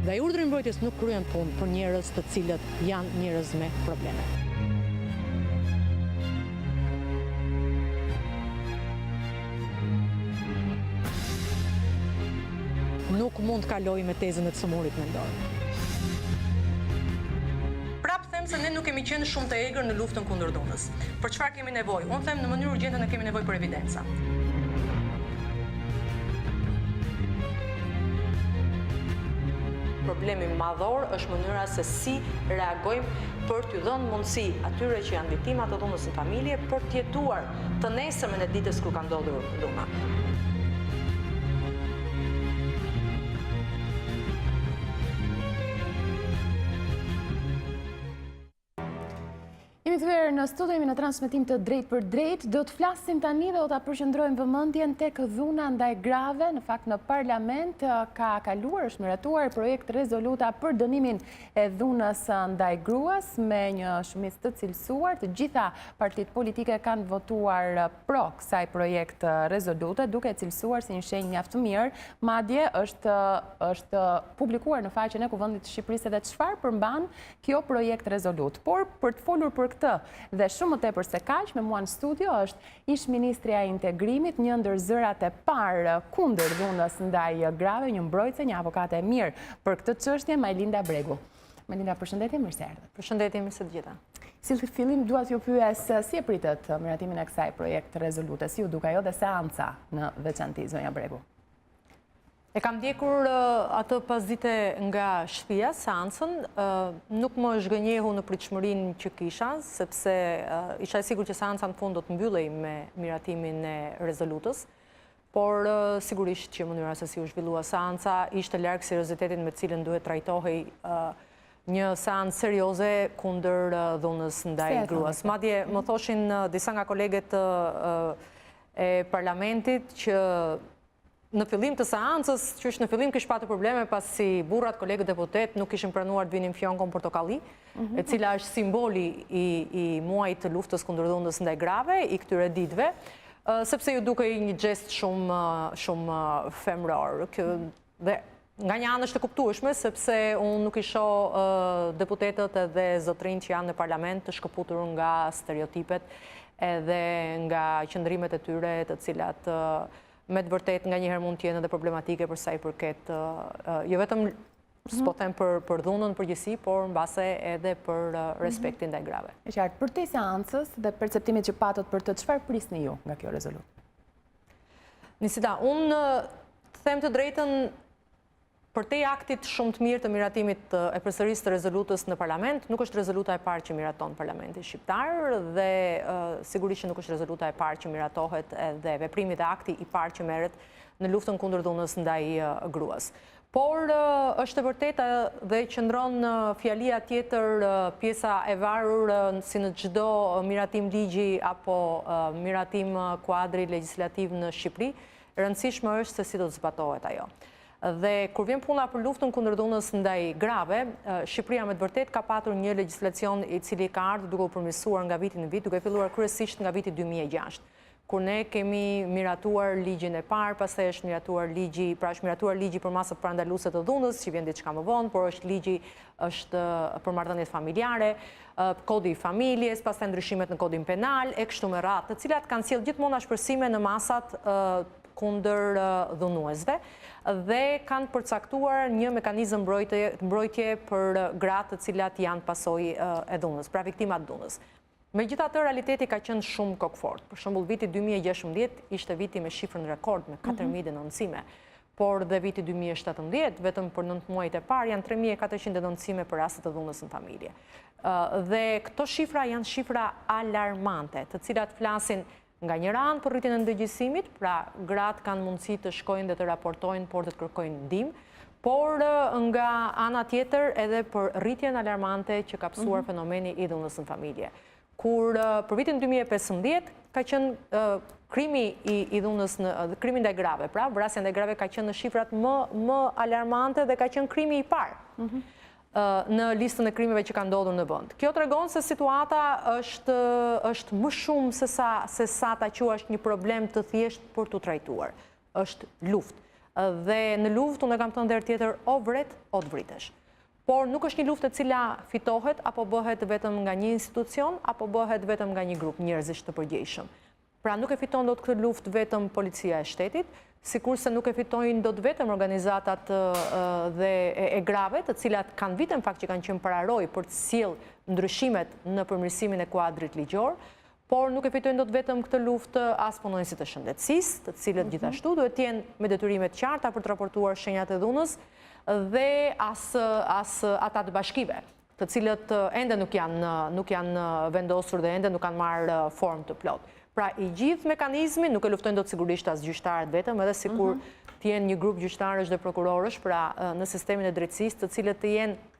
Dhe ai urdhri i mbrojtjes nuk kryen punë për njerëz të cilët janë njerëz me probleme. Nuk mund të kalojë me tezën e të sëmurit mendor. Prapë them se ne nuk kemi qenë shumë të egër në luftën kundër dhunës. Për çfarë kemi nevojë? Unë them në mënyrë urgjente ne kemi nevojë për evidenca. Problemi madhor është mënyra se si reagojmë për t'ju dhënë mundësi atyre që janë viktima të dhunës në familje për të jetuar të nesërmen e ditës kur ka ndodhur dhuna. Jemi kthyer në studio, jemi në transmetim të drejtpërdrejtë. Do të flasim tani dhe do ta përqendrojmë vëmendjen tek dhuna ndaj grave. Në fakt në parlament ka kaluar, është miratuar projekt rezoluta për dënimin e dhunës ndaj gruas me një shumicë të cilësuar. Të gjitha partitë politike kanë votuar pro kësaj projekt rezolute, duke e cilësuar si një shenjë mjaft të mirë. Madje është është publikuar në faqen e Kuvendit të Shqipërisë edhe çfarë përmban kjo projekt rezolutë. Por për të folur për këtë dhe shumë më tepër se kaq, me mua në studio është ish ministrja e Integrimit, një ndër zërat e parë kundër dhunës ndaj grave, një mbrojtëse, një avokate e mirë për këtë çështje, Majlinda Bregu. Majlinda, përshëndetje, mirë se erdhët. Përshëndetje, mirë se të gjeta. Si fillim dua t'ju pyes si e pritët miratimin e kësaj projekt rezolute, si ju duk ajo dhe seanca në veçanti, zonja Bregu? E kam ndjekur atë pasdite nga shtëpia, seancën, nuk më zhgënjeu në pritshmërinë që kisha, sepse isha e sigurt që seanca në fund do të mbyllej me miratimin e rezolutës, por sigurisht që mënyra se si u zhvillua seanca ishte larg seriozitetit me të cilën duhet trajtohej një seancë serioze kundër dhunës ndaj gruas. Madje më thoshin disa nga koleget e parlamentit që Në fillim të seancës, qysh në fillim kish patur probleme pasi burrat, kolegët deputetë nuk kishin pranuar të vinin fjonkon portokalli, mhm. e cila është simboli i, i muajit të luftës kundër dhunës ndaj grave, i këtyre ditëve, sepse ju dukej një gjest shumë, shumë femror. Kjo, dhe nga një anë është e kuptueshme, sepse unë nuk i shoh deputetët edhe zotërinjtë që janë në parlament të shkëputur nga stereotipet edhe nga qëndrimet e tyre të cilat me të vërtetë nganjëherë mund të jenë edhe problematike për sa i përket jo vetëm mhm. s'po them për për dhunën në përgjithësi, por mbase edhe për mhm. respektin ndaj grave. E qartë, përtej seancës dhe perceptimit që patët për të çfarë prisni ju nga kjo rezolutë? Nisida, unë të them të drejtën Përtej aktit shumë të mirë të miratimit e përsëris të rezolutës në parlament, nuk është rezoluta e parë që miraton parlamenti shqiptar dhe sigurisht që nuk është rezoluta e parë që miratohet edhe veprimi dhe akti i parë që merret në luftën kundër dhunës ndaj gruas. Por është e vërteta dhe qëndron fjalia tjetër pjesa e varur si në çdo miratim ligji apo miratim kuadri legjislativ në Shqipëri, e rëndësishme është se si do të zbatohet ajo. Dhe kur vjen puna për luftën kundër dhunës ndaj grave, Shqipëria me të vërtetë ka patur një legjislacion i cili ka ardhur duke u përmirësuar nga viti në vit, duke filluar kryesisht nga viti 2006, kur ne kemi miratuar ligjin e parë, pastaj është miratuar ligji, pra është miratuar ligji për masat parandaluese të dhunës, që vjen diçka më vonë, por është ligji është për marrëdhëniet familjare, kodi i familjes, pastaj ndryshimet në kodin penal e kështu me radhë, të cilat kanë sjellë gjithmonë ashpërsime në masat kundër dhunuesve dhe kanë përcaktuar një mekanizëm mbrojtje për gratë të cilat janë pasojë e dhunës, pra viktima të dhunës. Megjithatë, realiteti ka qenë shumë kokëfortë. Për shembull, viti 2016 ishte viti me shifrën rekord me 4000 mhm. denoncime, por dhe viti 2017, vetëm për 9 muajt e parë, janë 3400 denoncime për raste të dhunës në familje. Dhe këto shifra janë shifra alarmante, të cilat flasin Nga njëra anë për rritjen e ndërgjegjësimit, pra gratë kanë mundësi të shkojnë dhe të raportojnë, por dhe të kërkojnë ndihmë, por nga ana tjetër edhe për rritjen alarmante që ka pësuar mhm. fenomeni i dhunës në familje. Kur për vitin 2015 ka qenë krimi i dhunës në krimi ndaj grave, pra vrasja ndaj grave ka qenë në shifrat më më alarmante dhe ka qenë krimi i parë. Mhm. në listën e krimeve që kanë ndodhur në vend. Kjo tregon se situata është është më shumë se sa se sa ta quash një problem të thjeshtë për t'u trajtuar. Është luftë. Dhe në luftë, unë e kam thënë dhe herë tjetër, o vret, o të vritesh. Por nuk është një luftë e cila fitohet apo bëhet vetëm nga një institucion apo bëhet vetëm nga një grup njerëzish të përgjegjshëm. Pra nuk e fiton dot këtë luftë vetëm policia e shtetit, sikurse nuk e fitojnë dot vetëm organizatat dhe e grave, të cilat kanë vite në fakt që kanë qenë pararojë për të sjellë ndryshimet në përmirësimin e kuadrit ligjor, por nuk e fitojnë dot vetëm këtë luftë as punonjësit e shëndetësisë, të cilët mhm. gjithashtu duhet të jenë me detyrime të qarta për të raportuar shenjat e dhunës dhe as as ata të bashkive, të cilët ende nuk janë nuk janë vendosur dhe ende nuk kanë marrë formë të plotë. Pra i gjithë mekanizmi nuk e luftojnë dot sigurisht as gjyqtarët vetëm, edhe sikur mhm. të jenë një grup gjyqtarësh dhe prokurorësh, pra në sistemin e drejtësisë, të cilët të jenë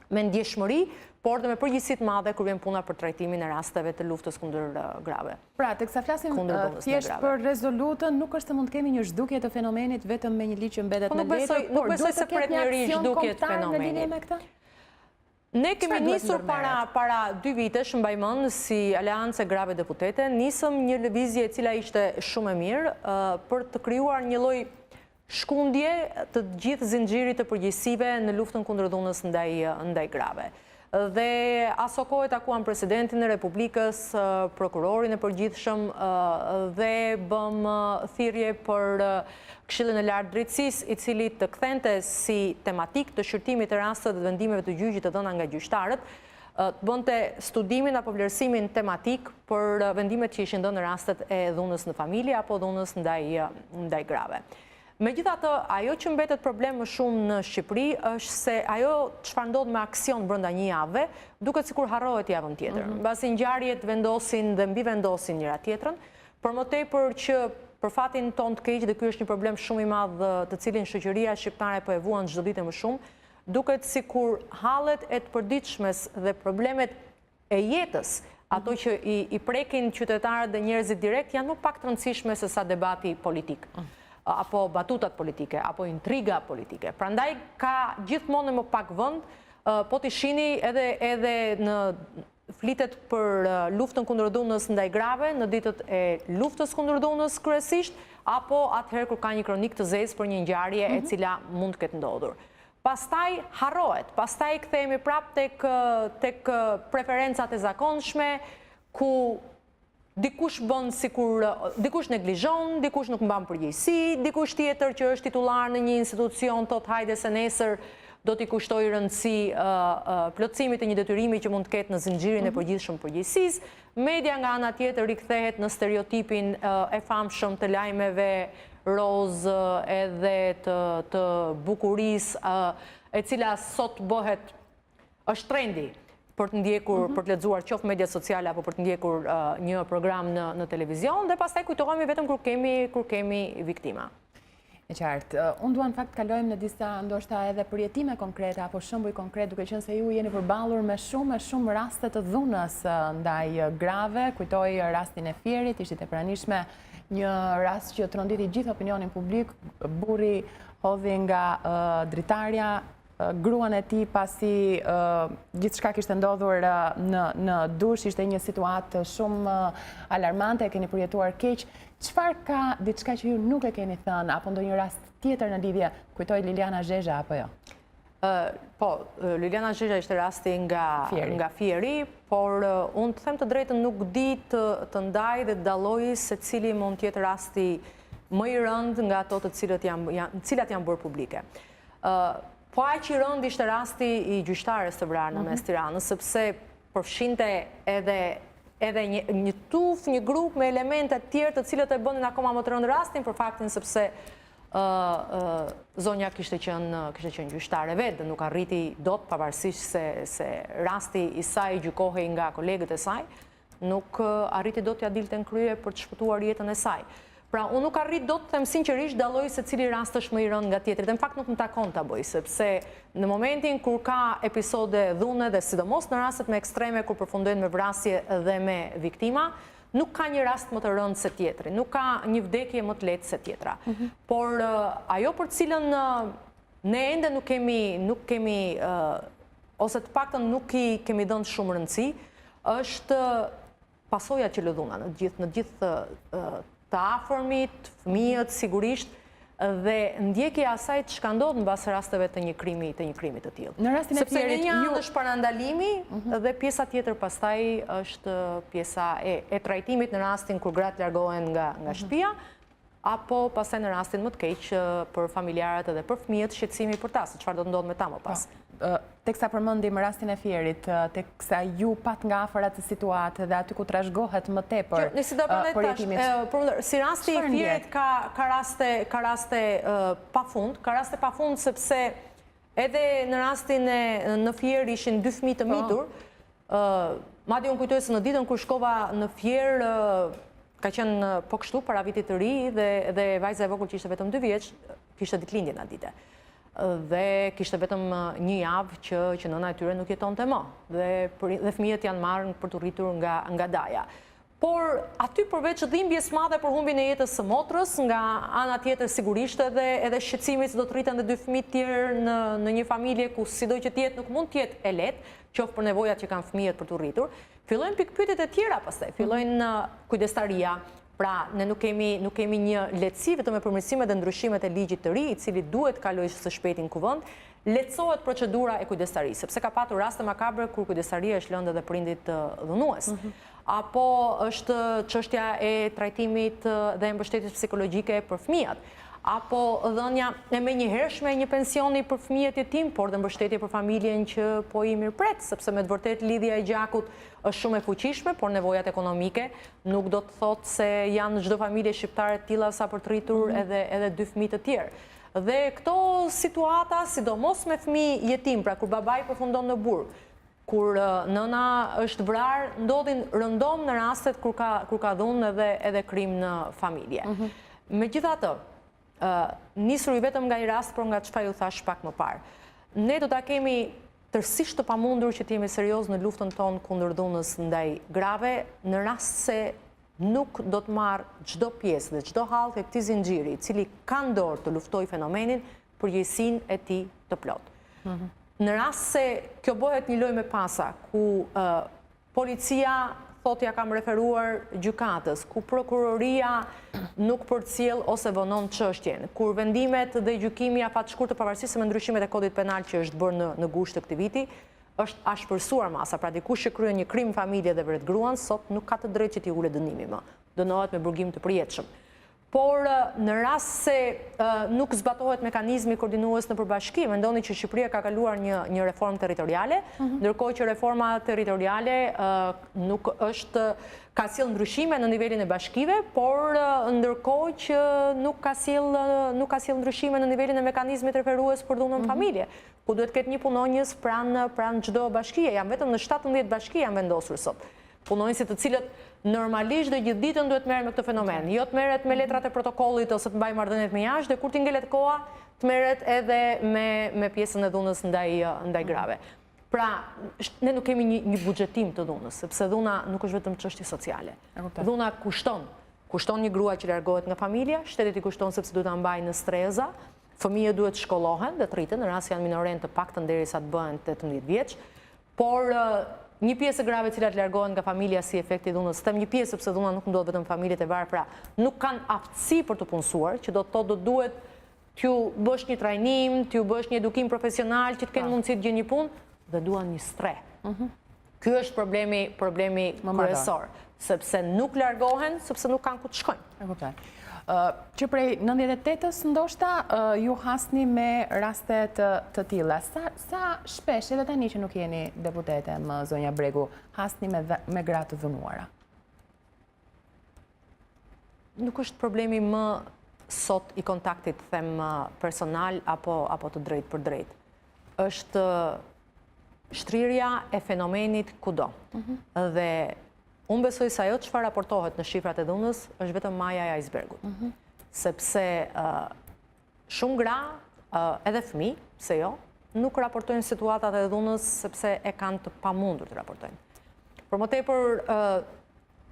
me ndjeshmëri, por dhe me përgjegjësi të madhe kur vjen puna për trajtimin e rasteve të luftës kundër grave. Pra, teksa flasim thjesht për rezolutën, nuk është se mund të kemi një zhdukje të fenomenit vetëm me një ligj që mbetet po në letër, por duhet të ketë një aksion kombëtar në lidhje me këtë? Ne kemi nisur para para dy vitesh, mbaj mend, si Aleancë e Grave Deputete, nisëm një lëvizje e cila ishte shumë e mirë për të krijuar një lloj Shkundje të gjithë zinxhirit të përgjegjësive në luftën kundër dhunës ndaj ndaj grave. Dhe asokohe takuam Presidentin e Republikës, Prokurorin e Përgjithshëm dhe bëmë thirrje për Këshillin e Lartë të Drejtësisë, i cili të kthente si tematikë të shqyrtimit të rasteve dhe vendimeve të gjyqit të dhëna nga gjyqtarët, të bënte studimin apo vlerësimin tematik për vendimet që ishin dhënë në rastet e dhunës në familje apo dhunës ndaj ndaj grave. Megjithatë, ajo që mbetet problem më shumë në Shqipëri është se ajo çfarë ndodh me aksion brenda një jave, duket sikur harrohet javën tjetër. Mhm. Mbasi ngjarjet vendosin dhe mbivendosin njëra tjetrën, për më tepër që për fatin tonë të keq dhe ky është një problem shumë i madh të cilin shoqëria shqiptare po e vuan çdo ditë e më shumë, Duket sikur hallet e të përditshmes dhe problemet e jetës, ato që i, i prekin qytetarët dhe njerëzit direkt, janë më pak të rëndësishme se sa debati politik, apo batutat politike, apo intriga politike. Prandaj ka gjithmonë e më pak vend, po t'i shihni edhe edhe në Flitet për luftën kundër dhunës ndaj grave në ditët e luftës kundër dhunës kryesisht, apo atëherë kur ka një kronikë të zezë për një ngjarje e mhm. cila mund të ketë ndodhur. Pastaj harrohet, pastaj kthehemi prapë tek tek preferencat e zakonshme ku Dikush bën sikur, dikush neglizhon, dikush nuk mban përgjegjësi, dikush tjetër që është titullar në një institucion thotë hajde se nesër do t'i kushtoj rëndësi plotësimit të një detyrimi që mund të ketë në zinxhirin e mhm. përgjithshëm të përgjegjësisë. Media nga ana tjetër rikthehet në stereotipin e famshëm të lajmeve rozë edhe të të bukurisë, e cila sot bëhet Është trendi për të ndjekur, mhm. për të lexuar qoftë mediat sociale apo për të ndjekur një program në në televizion dhe pastaj kujtohemi vetëm kur kemi kur kemi viktima. E qartë. Unë dua në fakt të kalojmë në disa ndoshta edhe përjetime konkrete apo shembuj konkret, duke qenë se ju jeni përballur me shumë e shumë raste të dhunës ndaj grave. Kujtoj rastin e Fierit, ishit e pranishme një rast që tronditi gjithë opinionin publik, burri hodhi nga dritarja gruan e tij pasi gjithçka kishte ndodhur në në dush, ishte një situatë shumë alarmante, e keni përjetuar keq. Çfarë ka diçka që ju nuk e keni thënë apo ndonjë rast tjetër në lidhje, kujtoj Liliana Zhezha apo jo? Po, Liliana Zhezha ishte rasti nga Fieri. nga Fieri, por unë të them të drejtën nuk di të të ndaj dhe të dalloj se cili mund të jetë rasti më i rëndë nga ato të cilët janë janë cilat janë bërë publike. Po aq i rëndë ishte rasti i gjyqtares të vrarë në mes mhm. Tiranës, sepse përfshinte edhe edhe një, një tufë, një grup me elemente të tjerë të cilët e bënin akoma më të rëndë rastin për faktin sepse ë ë zonja kishte qenë kishte qenë gjyqtare vetë dhe nuk arriti dot pavarësisht se se rasti i saj gjykohej nga kolegët e saj, Nuk arriti dot t'ia dilte në krye për të shpëtuar jetën e saj. Pra, unë nuk arrij dot të them sinqerisht dalloj se cili rast është më i rëndë nga tjetri dhe në fakt nuk më takon ta bëj, sepse në momentin kur ka episode dhune dhe sidomos në rastet më ekstreme kur përfundojnë me vrasje dhe me viktima, nuk ka një rast më të rëndë se tjetri, nuk ka një vdekje më të lehtë se tjetra. Mhm. Por ajo për të cilën ne ende nuk kemi nuk kemi ose të paktën nuk i kemi dhënë shumë rëndësi, është pasojat që lë dhuna në gjithë në gjithë të afërmit, fëmijët sigurisht. dhe ndjekja e asaj çka ndodh mbas rasteve të një krimi të një krimi të tillë. Në rastin e Fierit, ju... Sepse një anë është parandalimi mhm. dhe pjesa tjetër pastaj është pjesa e, e trajtimit në rastin kur gratë largohen nga, nga mhm. shtëpia, apo pastaj në rastin më të keq për familjarët edhe për fëmijët, shqetësimi për ta, se çfarë do të ndodhë me ta më pas. Po, teksa përmendim rastin e Fierit, teksa ju patë nga afër atë situatë dhe aty ku trashëgohet më tepër përjetimi. Si rasti i Fierit ka ka raste ka raste pa fund, ka raste pa fund sepse edhe në rastin e në Fier ishin dy fëmijë të po. mitur, Madje unë kujtoj se në ditën kur shkova në Fier, ka qenë po kështu para vitit të ri dhe dhe vajza e vogël që ishte vetëm 2 vjeç, kishte ditëlindjen atë ditë. Dhe kishte vetëm një javë që që nëna e tyre nuk jetonte më dhe dhe fëmijët janë marrë për t'u rritur nga nga daja. Por aty përveç dhimbjes së madhe për humbjen e jetës së motrës, nga ana tjetër sigurisht edhe edhe shqetësimi se do të rriten dhe dy fëmijë të tjerë në në një familje ku sido që të jetë nuk mund të jetë e lehtë, qoftë për nevojat që kanë fëmijët për t'u rritur, fillojnë pikëpyetjet e tjera pastaj, fillojnë kujdestaria, pra ne nuk kemi nuk kemi një lehtësi vetëm me përmirësimet dhe ndryshimet e ligjit të ri, i cili duhet të kalojë së shpejti në Kuvend, lehtësohet procedura e kujdestarisë, sepse ka patur raste makabre kur kujdestaria është lënë edhe prindit dhunues. Mhm. Apo është çështja e trajtimit dhe e mbështetjes psikologjike për fëmijët, apo dhënia e menjëhershme e një pensioni për fëmijët jetimë, por dhe mbështetje për familjen që po i mirëpret, sepse me të vërtetë lidhja e gjakut është shumë e fuqishme, por nevojat ekonomike nuk do të thotë se janë në çdo familje shqiptare të tilla sa për të rritur mhm. edhe edhe dy fëmijë të tjerë. Dhe këto situata, sidomos me fëmijë jetimë, pra kur babai përfundon në burg, kur nëna është vrarë, ndodhin rëndom në rastet kur ka kur ka dhunë edhe edhe krim në familje. Mm -hmm. Megjithatë, nisur jo vetëm nga ai rast, por nga çfarë ju thashë pak më parë. Ne do ta kemi tërësisht të pamundur që të jemi seriozë në luftën tonë kundër dhunës ndaj grave, në rast se nuk do të marrë çdo pjesë dhe çdo hallkë e këtij zinxhiri, i cili ka në dorë të luftojë fenomenin, përgjegjësinë e tij të plotë. Mhm. Në rast se kjo bëhet një lojë me pasa, ku policia thotë ia kam referuar gjykatës, ku prokuroria nuk përcjell ose vonon çështjen, kur vendimet dhe gjykimi afatshkurtër pavarësisht se me ndryshimet e kodit penal që është bërë në në gusht të këtij viti, është ashpërsuar masa, pra dikush që kryen një krim në familje dhe vret gruan, sot nuk ka të drejtë që t'i ulet dënimi më, dënohet me burgim të përjetshëm. Por në rast se nuk zbatohet mekanizmi koordinues nëpër bashki, mendoni që Shqipëria ka kaluar një një reformë territoriale, mhm. ndërkohë që reforma territoriale nuk është ka sjellë ndryshime në nivelin e bashkive, por ndërkohë që nuk ka sjellë nuk ka sjellë ndryshime në nivelin e mekanizmit referues për dhunën në mhm. familje. ku duhet të ketë një punonjës pranë pranë çdo bashkie. Janë vetëm në 17 bashki janë vendosur sot. Punonjësit të cilët normalisht dhe gjithë ditën duhet të merren me këtë fenomen, jo të merret me letrat e protokollit ose të mbajë marrëdhëniet me jashtë dhe kur t'i ngelet koha të merret edhe me me pjesën e dhunës ndaj ndaj grave. Pra, ne nuk kemi një një buxhetim të dhunës, sepse dhuna nuk është vetëm çështje sociale. Dhuna kushton. Kushton një grua që largohet nga familja, shtetit i kushton sepse duhet ta mbajë në strehëza, Fëmijët duhet të shkollohen dhe të rriten, në rast se janë minorenë të paktën derisa të bëhen 18 vjeç. Por një pjesë e grave të cilat largohen nga familja si efekt i dhunës, them një pjesë sepse dhuna nuk ndodh vetëm në familjet e varfra, nuk kanë aftësi për t'u punësuar, që do të thotë do duhet t'ju bësh një trajnim, t'ju bësh një edukim profesional që të kenë po. mundësi të gjejnë një punë dhe duan një strehë. Mhm. Ky është problemi, problemi kryesor, sepse nuk largohen, sepse nuk kanë ku të shkojnë. E kuptoj. Që prej 98-ës ndoshta ju hasni me raste të të tilla. Sa sa shpesh edhe tani që nuk jeni deputete më zonja Bregu, hasni me me gra të dhunuara? Nuk është problemi më sot i kontaktit, them personal apo apo të drejtpërdrejtë. Është shtrirja e fenomenit kudo. Mhm. Dhe unë besoj se ajo çfarë raportohet në shifrat e dhunës është vetëm maja e icebergut. Mhm. Sepse shumë gra, edhe fëmijë, pse jo, nuk raportojnë situatat e dhunës sepse e kanë të pamundur të raportojnë. Për më tepër,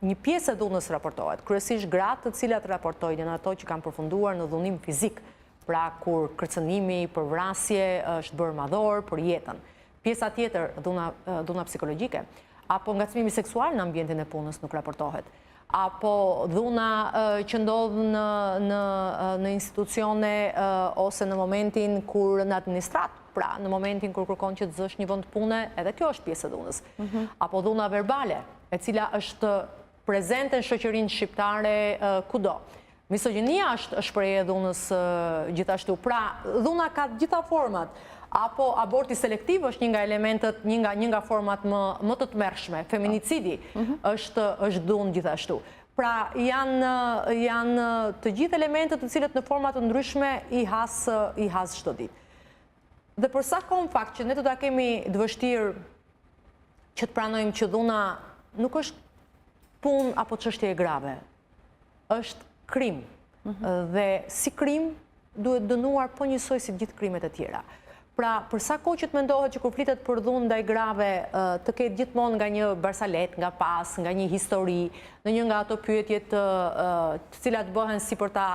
një pjesë e dhunës raportohet, kryesisht gratë të cilat raportojnë janë ato që kanë përfunduar në dhunim fizik, Pra kur kërcënimi për vrasje është bërë madhor për jetën. Pjesa tjetër, dhuna, dhuna psikologjike, apo ngacmimi seksual në ambientin e punës nuk raportohet. Apo dhuna që ndodh në në në institucione ose në momentin kur në administratë, pra në momentin kur kërkon që të zësh një vend pune, edhe kjo është pjesë e dhunës. Mhm. Apo dhuna verbale, e cila është prezente në shoqërinë shqiptare kudo. Misogjinia është shprehje e dhunës gjithashtu. Pra, dhuna ka të gjitha format. Apo aborti selektiv është një nga elementët, një nga një nga format më më të tmerrshme. Feminicidi mhm. është është dhunë gjithashtu. Pra, janë janë të gjithë elementët të cilët në forma të ndryshme i has i has çdo ditë. Dhe për sa kohë në fakt që ne do ta kemi të vështirë që të pranojmë që dhuna nuk është punë apo çështje e grave, është krim. Mhm. Dhe si krim duhet dënuar po njësoj si gjithë krimet e tjera. Pra, për sa kohë që të mendohet që kur flitet për dhunë ndaj grave, të ketë gjithmonë nga një barsaletë, nga pas, nga një histori, në një nga ato pyetjet të, të cilat bëhen si për ta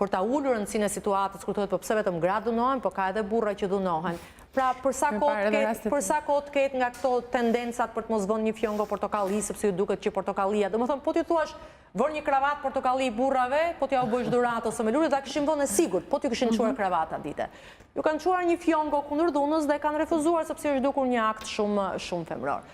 për ta ulur rëndësinë e situatës, kur thuhet po pse vetëm gratë dhunohen, po ka edhe burra që dhunohen. Pra, për sa kohë të ketë, për sa kohë të ketë nga këto tendencat për të mos vënë një fjongo portokalli, sepse ju duket që portokallia, domethënë po t'ju thuash Vër një kravatë portokalli burrave, po t'jua bësh dhuratë ose me lule, do ta kishin vënë e sigurt, po t'ju kishin çuar mhm. kravatë atë ditë. Ju kanë çuar një fjongo kundër dhunës dhe e kanë refuzuar sepse është dukur një akt shumë shumë femëror.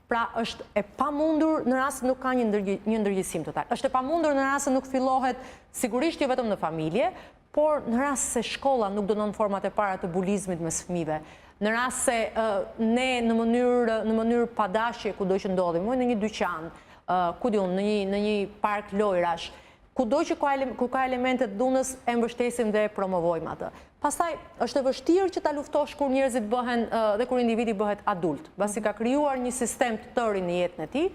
Pra është e pamundur në rast se nuk ka një një ndërgjegjësim total. Është e pamundur në rast se nuk fillohet sigurisht jo vetëm në familje, por në rast se shkolla nuk dënon format e para të bulizmit mes fëmijëve, në rast se ne në mënyrë në mënyrë padashje kudo që ndodhim, në një dyqan, ku di unë, në një në një park lojrash, kudo që ka ku ka elemente të dhunës e mbështesim dhe e promovojmë atë. Pastaj është e vështirë që ta luftosh kur njerëzit bëhen dhe kur individi bëhet adult, pasi ka krijuar një sistem të tëri në jetën e tij,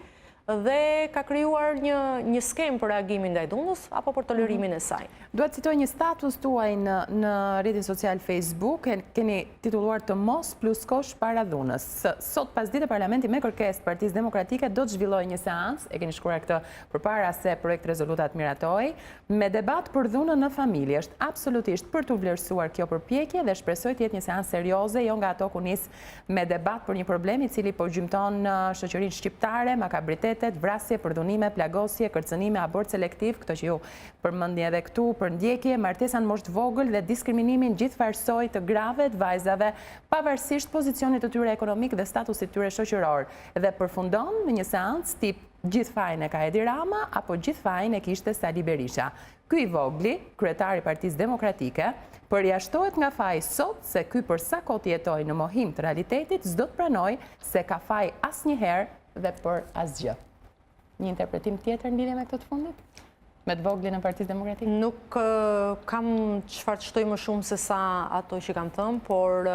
dhe ka krijuar një një skemë për reagimin ndaj dhunës apo për tolerimin e saj. Dua të citoj një status tuaj në në rrjetin social Facebook, e keni titulluar Të mos pluskosh para dhunës. Sot pasdite Parlamenti me kërkesë të Partisë Demokratike do të zhvillojë një seancë, e keni shkruar këtë përpara se projekt-rezoluta të miratohej, me debat për dhunën në familje. Është absolutisht për t'u vlerësuar kjo përpjekje dhe shpresoj të jetë një seancë serioze, jo nga ato ku nis me debat për një problem i cili po gjymton shoqërinë shqiptare, makabritetet, vrasje, përdhunime, plagosje, kërcënime, abort selektiv, këto që ju përmendni edhe këtu, përndjekje, martesa në moshë të vogël dhe diskriminimin gjithfarësoj të grave, të vajzave, pavarësisht pozicionit të tyre ekonomik dhe statusit të tyre shoqëror dhe përfundon në një seancë tip gjithë fajin e ka Edi Rama apo gjithë fajin e kishte Sali Berisha. Ky i vogli, kryetar i Partisë Demokratike, përjashtohet nga faji sot se ky për sa kohë të jetojë në mohim të realitetit s'do të pranojë se ka faj asnjëherë dhe për asgjë. Një interpretim tjetër në lidhje me këtë të fundit? Me të voglin e Partisë Demokratike? Nuk kam çfarë të shtoj më shumë se sa ato që kam thënë, por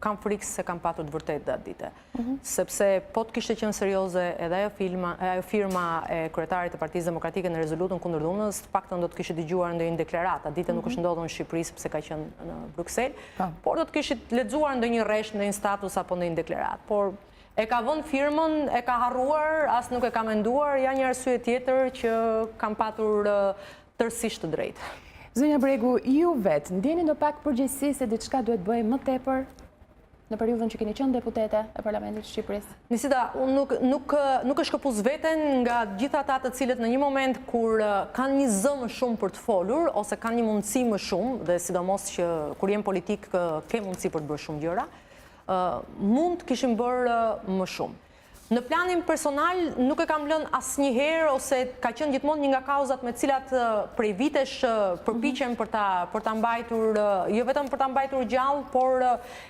kam frikë se kam patur të vërtetë dhe atë dite. Mhm. Sepse po të kishte qenë serioze edhe ajo filma, ajo firma e kryetarit të Partisë Demokratike në rezolutën kundër dhunës, të paktën do të kishit dëgjuar ndonjë deklaratë. Atë ditë nuk mhm. është ndodhur në Shqipëri sepse ka qenë në Bruksel, po. por do të kishit lexuar ndonjë rresht, ndonjë status apo ndonjë deklaratë. Por e ka vënë firmën, e ka harruar, as nuk e ka menduar, ja një arsye tjetër që kam patur tërësisht të drejtë. Zonja Bregu, ju vetë, ndjeni ndopak përgjegjësi se diçka duhet bëhej më tepër në periudhën që keni qenë deputete e Parlamentit të Shqipërisë? Nisida, unë nuk, nuk, nuk e shkëpus veten nga gjithë ata të cilët në një moment kur kanë një zë më shumë për të folur, ose kanë një mundësi më shumë, dhe sidomos që kur je në politikë ke mundësi për të bërë shumë gjëra, mund të kishim bërë më shumë. Në planin personal nuk e kam lënë asnjëherë ose ka qenë gjithmonë një nga kauzat me të cilat prej vitesh përpiqem për ta për ta mbajtur jo vetëm për ta mbajtur gjallë, por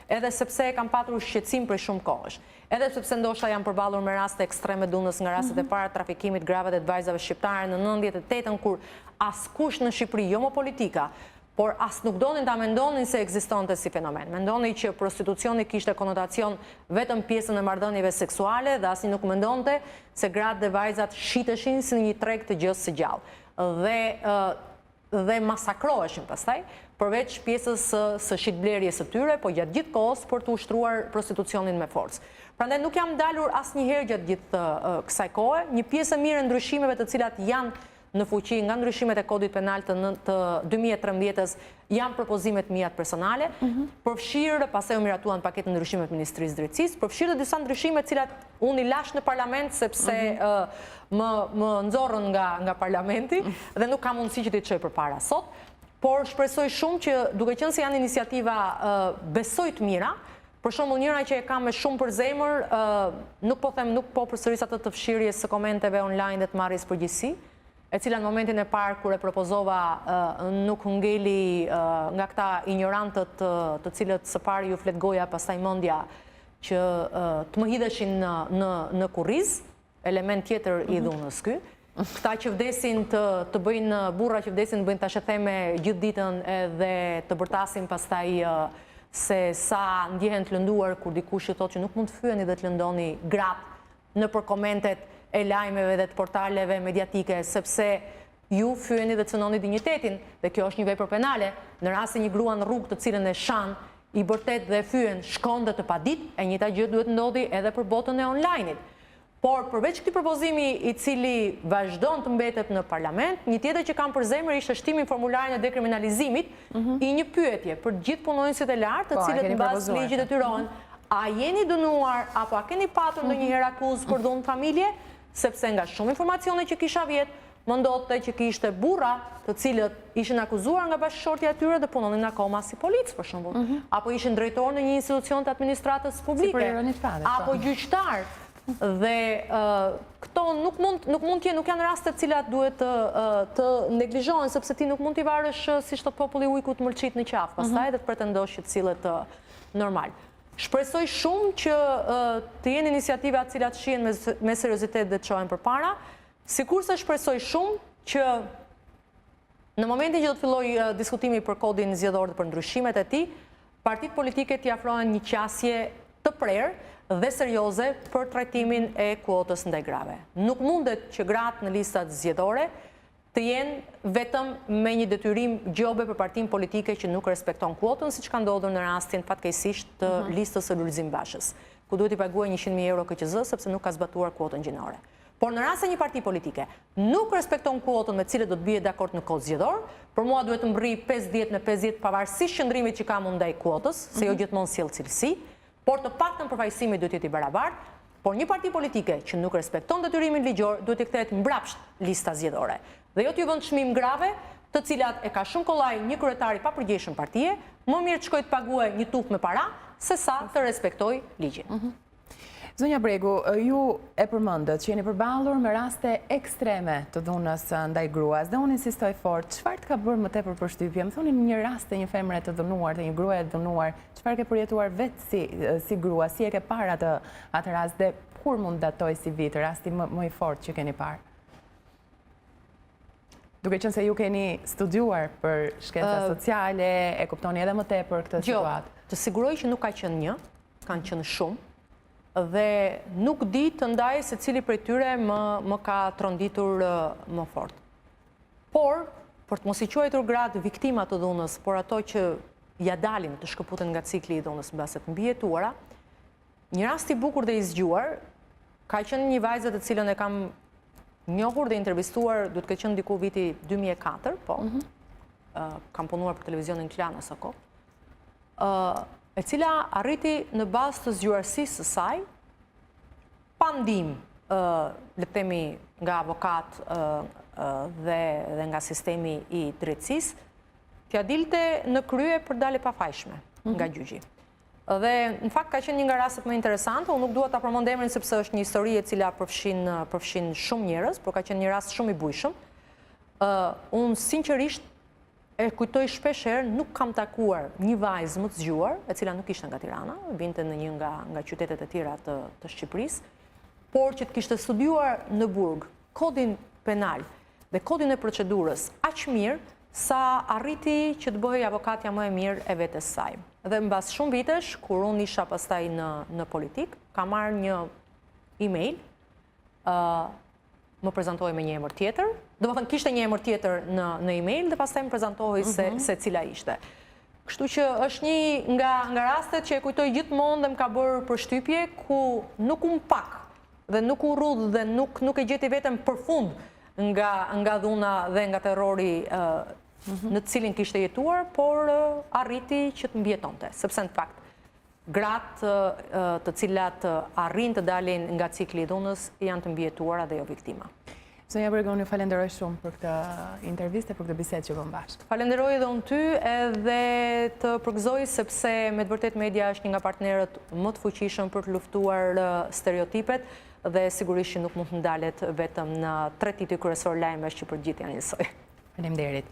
edhe sepse e kam patur shqetësim prej shumë kohësh. Edhe sepse ndoshta jam përballur me raste ekstreme dhunës nga rastet e para të trafikimit të grave dhe të vajzave shqiptare në 98-ën kur askush në Shqipëri, jo më politika, por as nuk donin ta mendonin se ekzistonte si fenomen. Mendonin që prostitucioni kishte konotacion vetëm pjesën e marrëdhënieve seksuale dhe asnjë nuk mendonte se gratë dhe vajzat shiteshin si në një treg të gjësë së gjallë dhe dhe masakroheshin pastaj, përveç pjesës së së shitblerjes së tyre, po gjatë gjithë kohës për të ushtruar prostitucionin me forcë. Prandaj nuk jam ndalur asnjëherë gjatë gjithë kësaj kohe, një pjesë e mirë e ndryshimeve të cilat janë në fuqi nga ndryshimet e Kodit Penal të të 2013-ës janë propozime të miat personale, mhm. përfshirë, pastaj u miratuan paketë ndryshime të Ministrisë Drejtësisë, përfshirë dhe disa ndryshime të cilat unë i lashë në parlament sepse mhm. Më më nxorrën nga nga parlamenti dhe nuk kam mundësi që t'i çoj përpara sot, por shpresoj shumë që duke qenë se janë iniciativa besoj të mira, për shembull njëra që e kam me shumë për zemër, nuk po them nuk po përsëris atë të fshirjes së komenteve online dhe të marrjes përgjegjësi, e cila në momentin e parë kur e propozova nuk ngeli nga këta injorantët të cilët së pari ju flet goja pastaj mendja që të më hidheshin në në në kurriz. Element tjetër i mhm. dhunës ky. Këta që vdesin të, të bëjnë, burra që vdesin të bëjnë thashetheme gjithë ditën edhe të bërtasin pastaj se sa ndjehen të lënduar kur dikush ju thotë që nuk mund të fyeni dhe të lëndoni gratë nëpër komentet e lajmeve dhe të portaleve mediatike, sepse ju fyeni dhe cënoni dinjitetin dhe kjo është një vepër penale. Në rast se një grua në rrugë të cilën e shan, i bërtet dhe e fyen, shkon dhe të padit, e njëjta gjë duhet ndodhi edhe për botën e online-it. Por përveç këtij propozimi i cili vazhdon të mbetet në parlament, një tjetër që kam për zemër ishte shtimi në formularin e dekriminalizimit mhm. i një pyetje për të gjithë punonjësit e lartë, të po, cilët në bazë të ligjit detyrohen, a jeni dënuar apo a keni patur mhm. ndonjëherë akuzë për dhunë në familje, sepse nga shumë informacione që kisha vjet, Më ndodhte që kishte burra të cilët ishin akuzuar nga bashkëshortja e tyre dhe punonin akoma si policë, për shembull, mhm. apo ishin drejtorë në një institucion të administratës publike, apo po. gjyqtarë. Dhe këto nuk mund nuk mund të jenë, nuk janë raste të cilat duhet të të neglizhohen sepse ti nuk mund t'i varësh siç thotë populli ujkut mëlçitë në qafë, pastaj mhm. dhe të pretendosh që të sillet normal. Shpresoj shumë që të jenë iniciativa të cilat shihen me, me seriozitet dhe të çohen përpara. Sikurse shpresoj shumë që në momentin që do të fillojë diskutimi për kodin zgjedhor dhe për ndryshimet e tij, partitë politike t'i afrohen një qasje të prerë dhe serioze për trajtimin e kuotës ndaj grave. Nuk mundet që gratë në listat zgjedhore të jenë vetëm me një detyrim gjobe për partinë politike që nuk respekton kuotën, siç ka ndodhur në rastin fatkeqësisht të mhm. listës së Lulzim Bashës, ku duhet t'i paguajë 100.000 euro KQZ sepse nuk ka zbatuar kuotën gjinore. Por në rast se një parti politike nuk respekton kuotën me të cilën do të bie dakord në kod zgjedhor, për mua duhet të mbërrijë 50 me 50 pavarësisht qëndrimit që kam unë ndaj kuotës, se jo mhm. gjithmonë sjell cilësi, por të paktën përfaqësimi duhet të jetë i barabartë, por një parti politike që nuk respekton detyrimin ligjor duhet t'i kthehet mbrapsht lista zgjedhore. Dhe jo t'ju vënë çmim grave, të cilat e ka shumë kollaj një kryetar i papërgjegjshëm partie, më mirë të shkojë të paguajë një tufë me para, se sa të respektojë ligjin. Mhm. Zonja Bregu, ju e përmendët që jeni përballur me raste ekstreme të dhunës ndaj gruas dhe unë insistoj fort, çfarë të ka bërë më tepër përshtypje? Më thoni një rast të një femre të dhunuar, të një gruaje të dhunuar, çfarë ke përjetuar vetë si si grua, si e ke parë atë atë rast dhe kur mund të datojë si vit rasti më më i fortë që keni parë? Duke qenë se ju keni studiuar për shkenca sociale, e kuptoni edhe më tepër këtë jo, situatë. Jo, të siguroj që nuk ka qenë një, kanë qenë shumë, dhe nuk di të ndaj se cili prej tyre më, më ka tronditur më fort. Por, për të mos i quajtur gratë viktima të dhunës, por ato që ia dalin të shkëputen nga cikli i dhunës mbase të mbijetuara, një rast i bukur dhe i zgjuar, ka qenë një vajzë të cilën e kam njohur dhe intervistuar, duhet të ketë qenë diku viti 2004, po, mm -hmm. kam punuar për televizionin Klan aso kohë, e cila arriti në bazë të zgjuarsisë së saj, pa ndihmë, le të themi, nga avokatë dhe, dhe nga sistemi i drejtësisë, t'ia dilte në krye për të dalë e pafajshme mhm. nga gjyqi. Dhe në fakt ka qenë një nga rastet më interesante, unë nuk dua ta përmend emrin sepse është një histori e cila përfshin përfshin shumë njerëz, por ka qenë një rast shumë i bujshëm. Ë unë sinqerisht E kujtoj shpesh herë, nuk kam takuar një vajzë më të zgjuar, e cila nuk ishte nga Tirana, vinte në një nga nga qytetet e tjera të të Shqipërisë, por që të kishte studiuar në burg kodin penal dhe kodin e procedurës aq mirë sa arriti që të bëhej avokatja më e mirë e vetes saj. Dhe mbas shumë vitesh, kur unë isha pastaj në në politikë, kam marrë një email ë më prezantohej me një emër tjetër, domethënë kishte një emër tjetër në në email dhe pastaj më prezantohej se mhm. se cila ishte. Kështu që është një nga nga rastet që e kujtoj gjithmonë dhe më ka bërë përshtypje ku nuk u mpak dhe nuk u rrudh dhe nuk nuk e gjeti veten përfund nga nga dhuna dhe nga terrori uh, në të cilin kishte jetuar, por uh, arriti që të mbijetonte, sepse në fakt Gratë të cilat arrijnë të dalin nga cikli i dhunës janë të mbijetuara dhe jo viktima. Zonja Bregu, unë ju falenderoj shumë për këtë intervistë, për këtë bisedë që bëmë bashkë. Falenderoj edhe unë ty edhe të përgëzoj sepse me të vërtetë media është një nga partnerët më të fuqishëm për të luftuar stereotipet dhe sigurisht që nuk mund të ndalet vetëm në tre tituj kryesorë lajmesh që për gjithë janë njësoj. Faleminderit.